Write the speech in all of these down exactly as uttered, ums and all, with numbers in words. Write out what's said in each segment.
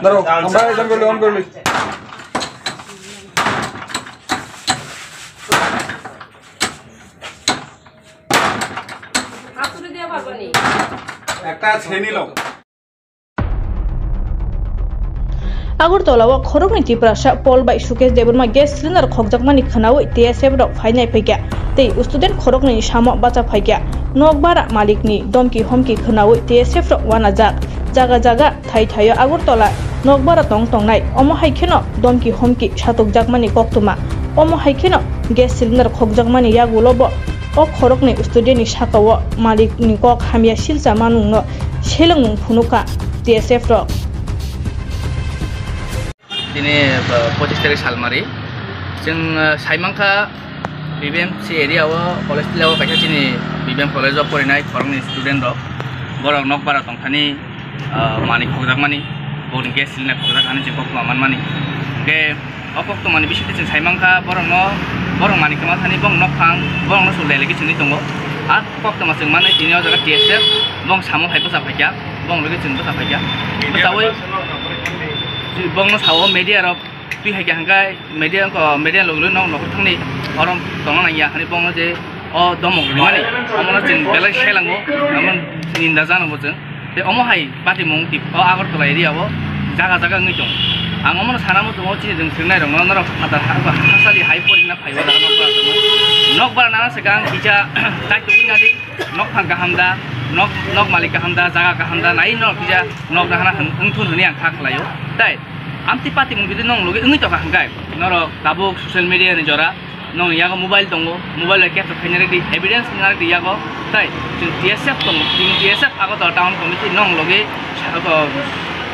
Daro, ambai jam goli, on goli. Ekta chheni lo. Agartala o khoroknwi Tiprasa Paul bai Sukesh Debbarma gas cylinder khokjakmani khwnawi T S F rok phainai phaikha tei student khoroknwi samo bacha phaikha. Nokbara malikni domki homki khwnawi T S F rok wanajak. Jaga jaga thai thaio Agartala nokbara tong tongnai. Omo hai kheno domki homki satokjakmani koktwma. Omo hai kheno gas cylinder khokjakmani yagulo bo o khoroknwi student ni sakao malikni kok hamya silcha manwngno selengmung phunukha T S F rok. Tini, uh, pochis tarik salmari. Chwng, uh, saimankha B B M C area o college tila o kaisa chini B B M college o porinai khoroknwi student rok. Borok nokbara tongthani, uh, manwi khokjakmani, boni gas cylinder khokjak thani chwng koktwma manmani. Hwnkhe o koktwmani bisingtwi chwng saimankha borokno, borok manwi kwma thani bong nokphang, borokno sulda lagi chwngwi tongo. A koktwma chwng manwi tini o jaga T S F bong samo hai bwsa phaikha, bong logi chwng bwsa phaikha. Bwsawi bongno sao media rok twi hai kha hwnkhe media ko media logi logi nok nokhor thangni oro tongna nangya hani bongno je o domok rimani omono chwng belai selango, amo ninda jano bo chwng. Tei omo hai patimung tip o Agartala area o jaga jaga wngwi tongo. Ang omono sana muchungo chini rwng swrwngnairokno norok phatar ha-, hasali hai porina phaiwi jaga nokbar tongwi. Nokbar nana swkang kisa chai tongwi nadi, nokphang kaham da, nok, nok malik kaham da, jaga kaham da, nai norok kisa nok dahana hwn-, wngthun hwnwi ang kha khlaio. Tei amtwi patimung jodi nong logi wngwi tongkha hwnkhe norok tabuk social media ni jora. Nong yago mobile tongo, mobile bai capture khaina rwdi, evidence wngna rwdi yago, tai chwng T S F tongo, chwng T S F Agartala Town Committee nong logi, uh,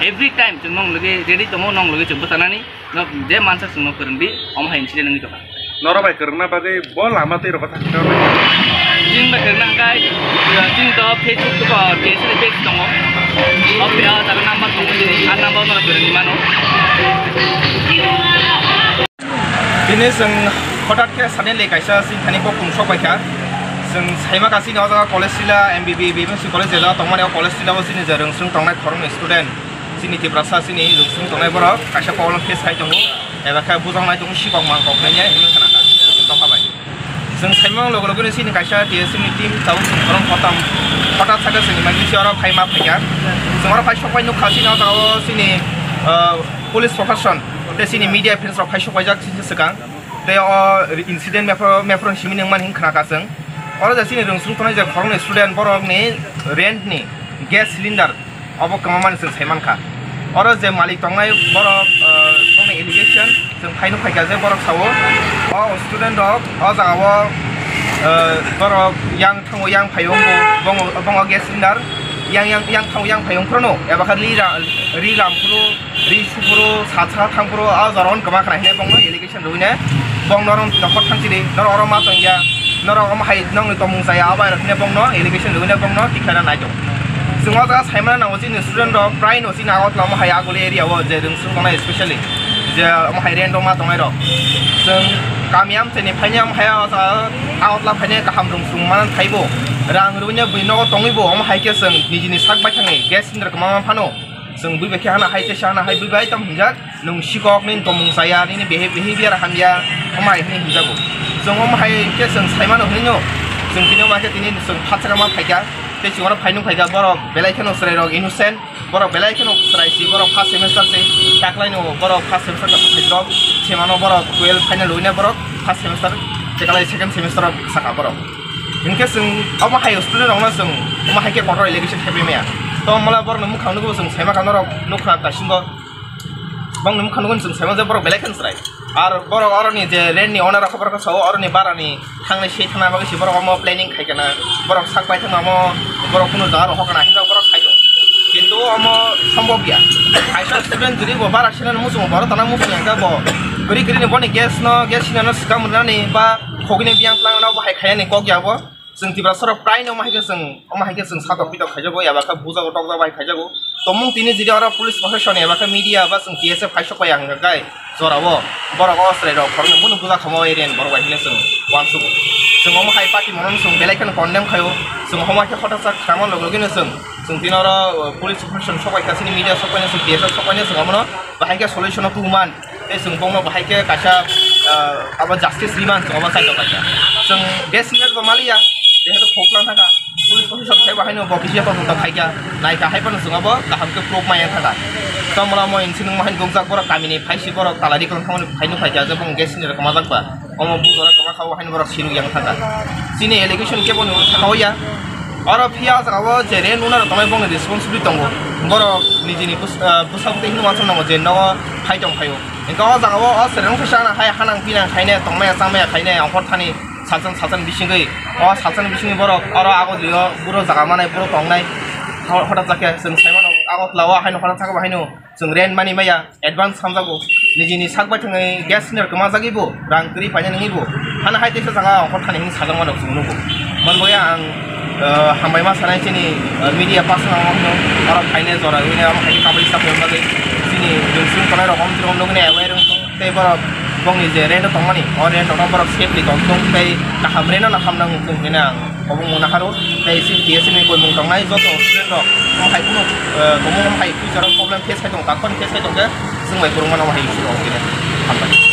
every time chwng nong logi ready tongo, nong logi chwng bwchanani, no je mansa chwngno kwrwngdi, omo hai incident wngwi tongkha. Norok bai kwrwngna bagwi bo lama twi rokha thangkha. Chwng bai kwrwngna hwnkhe, uh, chwng to Facebook to, uh, T S F ni page tongo, o page o jaga number tongo, a number no kwrwngwi mano. Bini chwng hothat khe suddenly kaisa chini thani kok tung sok bai kha. Chwng saima ka chini o jaga college sila M B B, B M C college je jaga tongmani o college sila o chini je rwngswng tongnai khoroknwi student, chini Tiprasa chini rwngswng tongnai borok kaisa problem face khai tongo. Eba khe bujang nai tongo sikok mangkok nai ya hino sana kha. Chwng tongkha bai. Chwng saimang logo logo ni chini kaisa T S F ni team tabuk chwng khorang kotam hothat saka chwng emergency oro phai ma phaikha. Chwng oro phai sok bai nukha chini o jaga o chini, ah, police profession tei chini media friends rok phai sok bai jak chini swkang. Tei o incident mepro, mepro ni simi nang mani hwn khna ka chwng. Oro je chini rwngswng tongnai je khoroknwi student borok ni rent ni gas cylinder obo kwma mani chwng sai mankha. Oro je malik tongnai borok, ah, bongni allegation chwng phaino phaikha je borok sao o student rok o jaga o, ah, borok yang thango yang phaio wngkha bongo, bongo gas cylinder yang, yang, yang thango yang phaio wngkha no eba kha ri ra-, ri ram phuru, ri su phuru, sa sa thang phuru o jora o kwma khna hinwi bongno allegation rwina bong norok nokhor thang chiri norok oro ma tongya. Norok omo hai nokni tongmung chaya, abo hai rok hwnwi bongno allegation rwina bongno tikhlana nai tongo. Chwng o jaga sai mano nango chini student rok prai no chini Agartala omo hai Aguli area o je rwngswng tongnai specially je omo hai rent rok ma tongnai rok. Chwng kami amchaini phaini omo hai o jaga Agartala phaini kaham rwngswng mano thaibo rang rwina bui nogo tongwi bo omo hai khe chwng nijini sak baithangni gas cylinder kwma ma phano chwng bui bai khe hana hai khe sa hana hai bui bai tamo hinjak. Nwng sikok nini tongmung chaya, nini behe-, behavior hamya, omo hai hwnwi hwnjago. Chwng omo hai khe chwng sai mano hwnwi no, chwng tini omo hai khe tini chwng phat saka ma phaikha, tei chwng oro phainung phaikha, borok belai kheno chwrairok innocent, borok belai kheno chwrai si, borok first semester si, taklaino borok first semester kaisa phairok, se mano borok twelve final rwina borok first semester, tekalai second semester o saka borok. Hinkhe chwng omo hai student rokno chwng omo hai khe kotor allegation khe maya. To omo borokni mwkhang nukgo chwng sai mankha norok nukha daisingbo. Bongni mwkhang nukgo chwng sai mano je borok belai kheno chwrai. Ar borok oroni je rent ni owner rok borok sao oroni bara ni thangnai se thangna bagwi se borok omo planning khai kana. Borok sak bai thangma omo borok kunu jaga rok hokna hinjak borok sai do. Kintu omo sombhob ya. Kaisa student jodi bo bara sinani muchungo borok tana muchung yang bo. Kwrwi kwrwi ni boni gas no, gas sinano swkang mwnani ba khogini biyang twlang no bo hai khayani kok ya bo. Chwng Tiprasa rok prai no omo hai khe chwng, omo hai khe chwng satok pitok khaijago, eba khe bujago tokjak bai khaijago. Tongmung tini jodi oro police protection eba khe media ba chwng T S F hai sok bai ang khe jora o borok o chwrai rok khoroknwi bono buja khamo area ni borok bai hwnwi chwng uansukgo. Chwng omo hai party mono chwng belai kheno condemn khaio. Chwng omo hai khe hotha sa khama logi logi no chwng Chwng tini oro, uh, police operation sokaikha, chini media sokaina, chwng T S F sokaina, chwng abono bahai khe solution o tubumani. Tei chwng bongno bahai khe kaisa, uh, abo justice remand chwng abo chaito kaisa. Chwng gas cylinder bo maliya, jehetu khoklang thangkha. Police proshashan khe bahaino bo kisa todonto khaikha, naikha, hai phano chwng abo kaham khe proof maya thangkha. Tomra mo insini mo hai nukjak borok kamini phaisi borok talai riklang thangmani phai nukhaikha je bong gas cylinder kwmajak ba. Omo bujora kwma kha o haino borok siruk yang thangkha. Chini allegation kebo ni saka o ya. Oro phiya o jaga o je rent owner tongnai bongni responsibility tongo. Borok nijini bus-, ah, bwsabwtwi hinwi uansuk nango je nogo phai tong phaio. Hwnkhe o jaga o o chwrairok khe chana hai hanang pinang khainai tongmaya chamaya khainai ongkhor thani salsan salsan bisingwi. O salsan bisingwi borok oro ago jio buro jaga manai buro tongnai. Ho-, hotak jakhe chwng sai mano Agartala o haino hotak sakha bo haino. Chwng rent mani maya, advance hamjago. Nijini sak bai thangwi gas cylinder kwmajagwi bo, rang kwrwi paina nangwi bo. Hana hai teisa jaga ongkhor thani hinwi sajak mano chwng nugo. Mani bagwi ang, eh, hambai ma sanai chini, eh, media person rok no, oro phainai jora wngwi omo hai kabui sak wngwi bagwi chini jungsung tongnai rok om chwng nugwi aware wngthung tei borok bongni je rent o tongmani, o rent rok no borok safely tongthung tei kaham rent no hamna wngthung hinwi ang Obo mungna haro, tei chini T S F ni koimung tongnai joto student rok, omo hai kunu, eh, omo hai future o problem face khai tongo, takhorni face khai tongkhe, chwng bai kwrwngma no hai issue rok tini. Hambai.